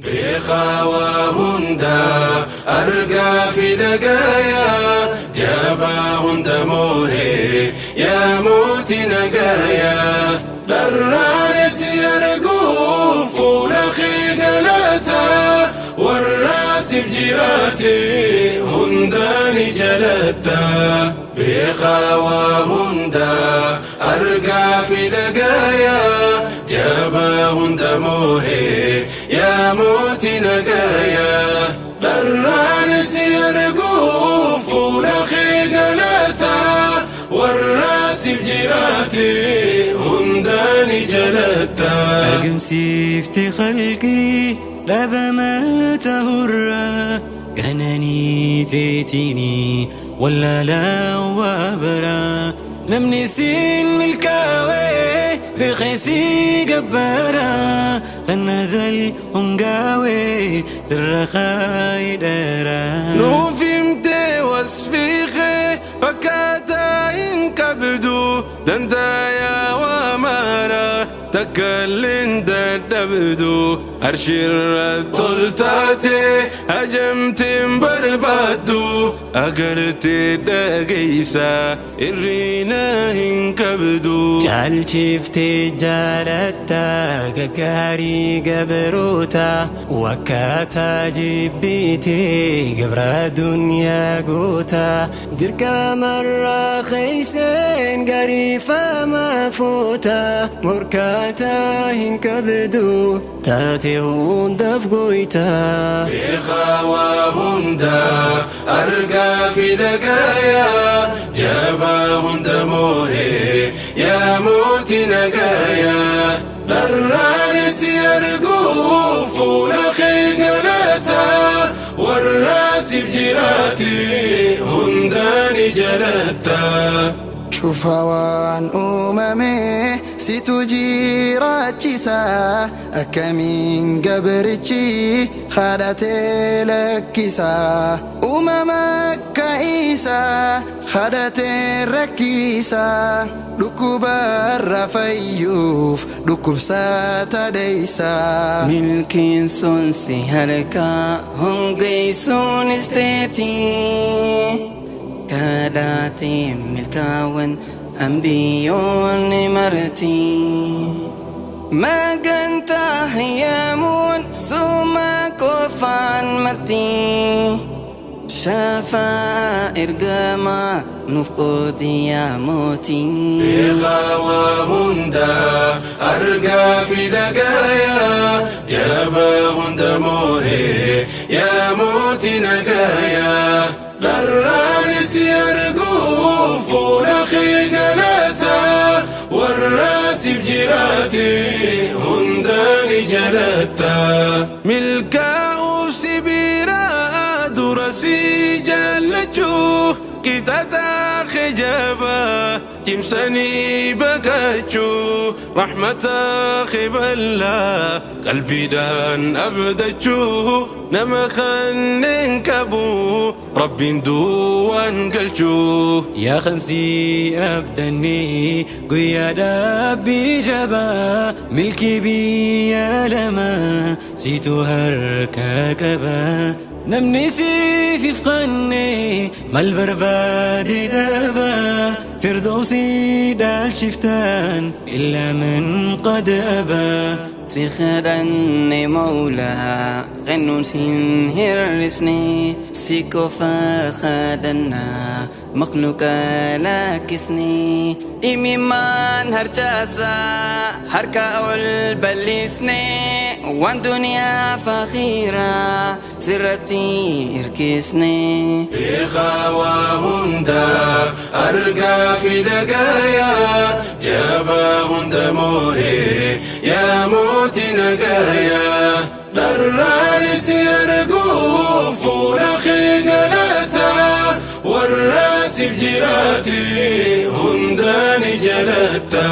Beekaa waa hundaa, argaa fi dhagayaa, jabaa hunda moohee, yaa mootii nagayaa. Dharraanis arguuf fuula kee galataa, warra siif jiraate hundaa ni jalatta. Beekaa waa hundaa, argaa fi dhagayaa, jabaa hunda moohee, yaa mootii nagayaa. Dharraanis arguuf fuula kee galataa, warra siif jiraate hundaa ni jalatta. Argamsiifte khalqii dhabama tahurraa, qananii teetinii wallaalaa waa baraa. Namni siin milkaawee beeksisii gabbaraa, kan nazal hungaawee sirra kaayidharaa. Nuuf himtee wasfiiqee fakkaataa hin qabdu, dandayaa waa mara takka illeen dadhabdu. Arshirra toltaate hajamteen barbaaddu, agartee dhageessa irriina hin qabdu. Caalchiftee jaalatta gaggaarii gabroota, wakkaataa jibbitee gabra duniyaa goota. Dirqamarraa keeyseen gariifama fuuta, morkaataa hin qabdu, taate hundaaf goyta. Beekaa waa hundaa, argaa fi dhagayaa, jabaa hunda moohee, yaa mootii nagayaa. Dharraanis arguuf fuula kee galataa, warra siif jiraate hundaa ni jalatta. Cufa waan uumame situ jiraachisa, akkamiin gabrichi kadhatee lakkisa? Uumama akka isaa kadhatee rakkisa, dhukkubarra fayyuuf dhukkubsata deeysa. Milkiin sun si harkaa, hongeessuunis teetii. Kadhaateen milkaawwan ambiyyoonni marti. Magantaa hayyamuun suma qofaan marti. Shafaa ergamaa nuuf qoodi yaa mootii. Beekaa waa hundaa, argaa fi dhagayaa, jabaa hunda moohee, yaa mootii nagayaa. Dharraanis arguuf fuula kee galataa, warra siif jiraate hundaa ni jalatta. Milkaa'uuf si biraa dura si jaallachuu, qixaxaa kijabaa cimsanii baqachuu, rahmata kiballaa qalbiidhaan abdachuu, nama kanneen qabu rabbiin duwwaan galchuu. Yaa khansii abdannee guyyaa dhaabbii jabaa, milkii biyya lama siitu harka qaba. Namni siif ifqanne mal barbaade dhaba? Firdawsii dhaalchiftaan illaa man qad abaa. Si kadhanne Mawlaa, kennuun sin hir'isne, si qofa kadhannaa makhluuqa lakkisne. Imimmaan harcaasaa harka ol bal'isne, waan duniyaa fakhiiraa sirratti hirkisne. Beekaa waa hundaa, argaa fi dhagayaa, jabaa hunda moohee, yaa mootii nagayaa. Dharraanis arguuf fuula kee galataa, warra siif jiraate hundaa ni jalatta.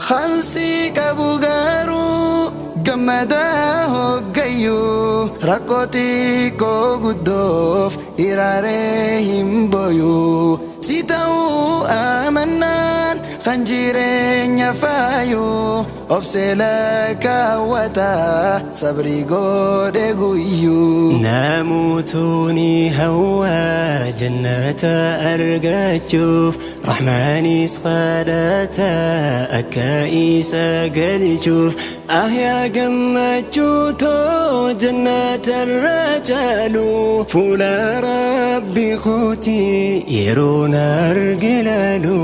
Khansii qabu garuu gammadaa hoggayyuu, rakkoo xiqqoo guddoof hiraaree hin boyuu. Si ta'uu amannaan kan jireenya faayuu, obsee lakkaawwata Sabrii godhe guyyuu. Namootni hawaa jannata argachuuf, Rahmaanis kadhata akka isa galchuuf. Ahyaa gammachuutoo jannata irra caalu, fuula Rabbi kooti yeroon arge laalu.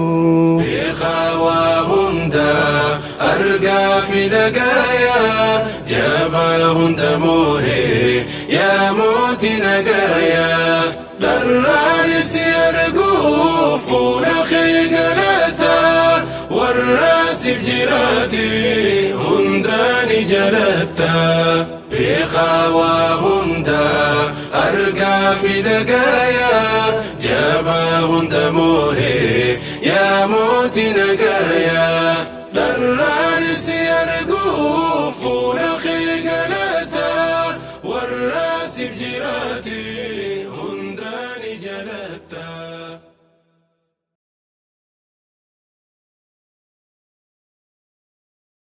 Beekaa waa hundaa, argaa fi dhagayaa, jabaa hunda moohee, yaa mootii nagayaa. Dharraanis arguu fuula kee galataa, warra siif jiraate hundaa ni jalatta. Beekaa waa hundaa, argaa fi dhagayaa, jabaa hunda moohee, yaa mootii nagayaa. Dharraanis arguu fuula kee galataa, warra siif jiraate